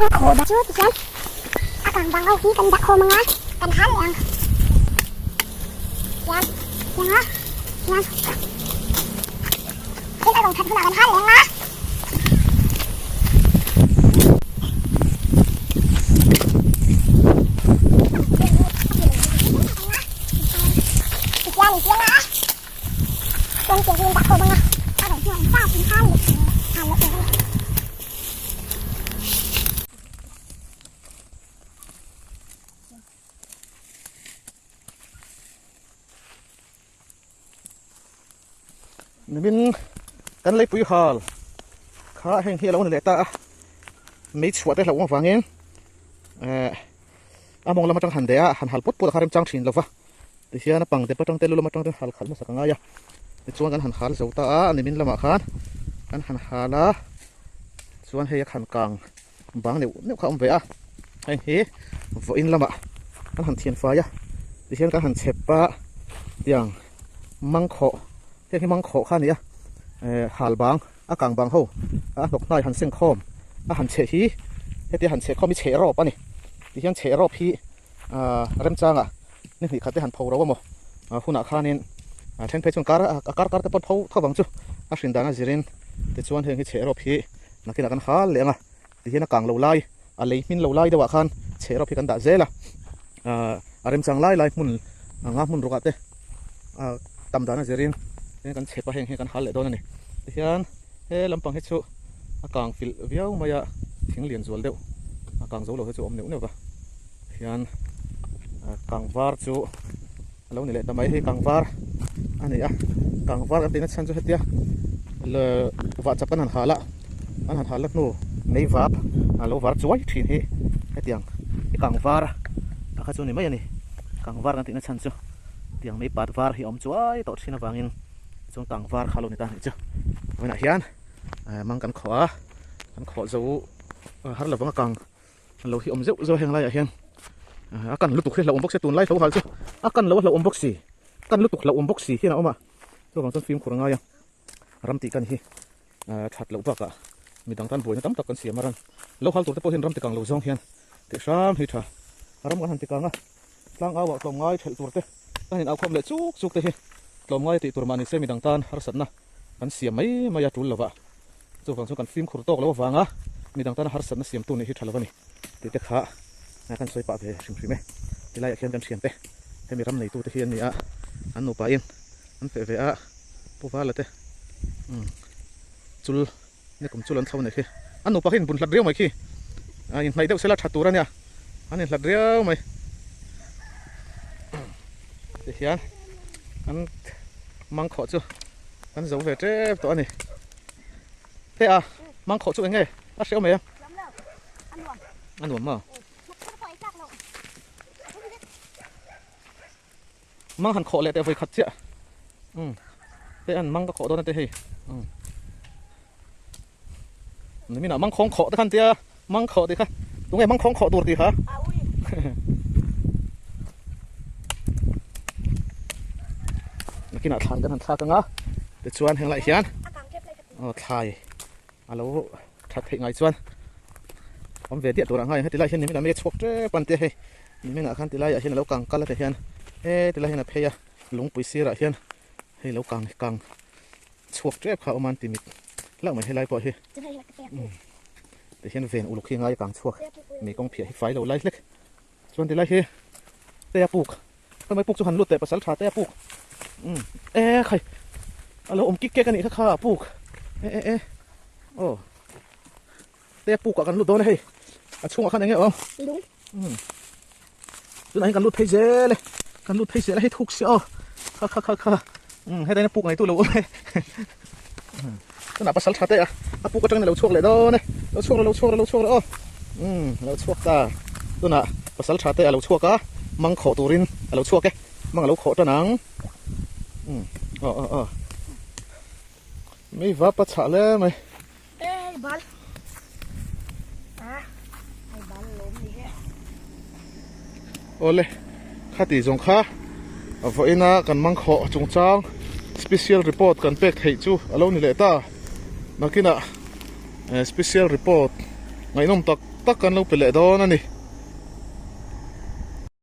Chu tichuan a kang bang ho hi kan dah khawm anga kan hal leh ang tiang tiang a tiang thil a rawn khat hunah kan hal leh anga. Tichuan in tiang a chuan tiang hi in dah khawm anga a rawn hnuai zat in hal leh hal leh tur a ni. Nimin kan leipui hal kha heng hi a lo ni leh ta a mei chhuah te hlauh avangin eh a mawng lam atang han deh a han hal pawt pawt a kha remchang thin lova tihian a pang dep atang te lu lam atang te hal khalh hmasak a ngai a tichuan kan han hal zo ta a nimin lamah khan kan han hal a chuan hei a khan kang bang neuh neuh kha a awm ve a heng hi vawiin lamah kan han thian fai a tihian kan han chhep a tiang mangkhawh heng hi mangkhawh kha a ni a eh hal bang a kang bang ho a hnawk hnai han seng khawm a han cheh hi hetia han cheh khawm hi cheh rawp a ni tihian cheh rawp hi ah remchangah ni hnih khat te han pho ro amaw hunah khanin a then phei chuan kar a kar kar te pawh pho tho vang chu a hrin dan a zirin tichuan heng hi cheh rawp hi nakinah kan hal leh ang a tihian a kang lo lai a lei hmin lo lai deuhah khan cheh rawp hi kan dah zel a ah a remchang lai lai hmun anga hmun rukah te ah tam dan a zirin heng kan chep a heng hi kan hal leh dawn a ni tihian he lampang hi chu a kang filh viau mai a thing lian zual deuh a kang zo lo hi chu a awm neuh neuh va. Hian kangvar chu a lo ni leh ta mai hei kangvar a ni a kangvar kan tihna chhan chu hetia vah chap kan han hal a an han hal na hnu mei vap a lo var chuai thin hi hetiang hi kangvar a kha chu ni mai a ni kangvar kan tihna chhan chu tiang mei pat var hi a awm chuai tawh thin avangin chuan kangvar kha a lo ni ta a nih chu vawiinah hian mang kan khawh a kan khawh zo har lovang a kang. Lo hi awm zeuh zeuh heng laiah hian a kan lutuk hi hlauhawm bawk sia tunlai hlo hal chu a kan lo a hlauhawm bawk si kan lutuk hlauhawm bawk si hian a awm a chuvang chuan fimkhur a ngai a ram tih kan hi that loh bakah midang tan buaina tam tak kan siam a ran lo hal tur te pawh hian ram tikang lo zawng hian tih hram hi tha ram kan han tikang a tlang au ah tlawmngai thelh tur te kan in au khawm leh chuk chuk te hi tlawmngai tih tur mah ni se midang tan harsatna kan siam mai mai a tul lova. Chuvang chuan kan fimkhur tawk lo avanga midang tana harsatna siamtu nih hi tha lo a ni tih te kha kan sawi pah ve hrim hrim e. Tilaiah khian kan thiante hemi ram neitute hi an ni a, an nupain an feh ve a, Pu Vala te umm chul nikum chul an thlo nih khi. An nupa khi inbun hlat riau mai khi, inhnaih deuh sela tha tur a nia, an inhlat riau mai. Tihian an mangkhawh chu kan zo ve tep tawh a ni. Te a mangkhawh chu eng nge a hre awm em? A nuam maw? Mang han khawh leh teh vawi khat chiah. Umm te an mang ka khawh dawn a te hei. Umm nimin ah mangkhawng khawh te khan tia mang khawh tih kha tunge mangkhawng khawh tur tih kha. Nakinah thlai kan han thlak anga tichuan heng lai hian aw thlai a lo that theih ngai chuan awm ve diah turah ngai ang heti lai hian nimin ah mi a chhuak tep an tia hei nimin ah khan ti laiah hian a lo kang kal a ti hian he ti lai hian a phei a lungpui sirah hian hei lo kang kang chhuak tep kha a awm a an ti mit hlauh mai helai pawh hi ti hian ven uluk hi ngai a kang chhuak mi kawng phiah hi fai lo lai hlek chuan ti lai hi tea puk Hemai puk chu han lut teh pasal tha te a puk umm e khai a lo awm kik kek a nih kha kha a puk e e e aw te a puk ah kan lut dawn a hei a chhungah khan eng nge awm umm tunah hian kan lut phei zel e kan lut phei zel a hei thuk si aw kha kha kha kha umm hetlai hian puk ngeitu lo awm e tunah pasal tha te a a puk atangin a lo chhuak leh dawn e lo chhuak rawh lo chhuak rawh lo chhuak rawh aw umm a lo chhuak ta tunah pasal tha te a lo chhuak a mang khawh turin a lo chhuak e mang a lo khawh tan ang umm aw aw aw mi va pa chhah hle mai Awle khati zawng kha vawiina kan mangkhawh chungchang special report kan pek theih chu a lo ni leh ta nakinah special report ngaihnawm tak. tak kan lo pe leh dawn a ni.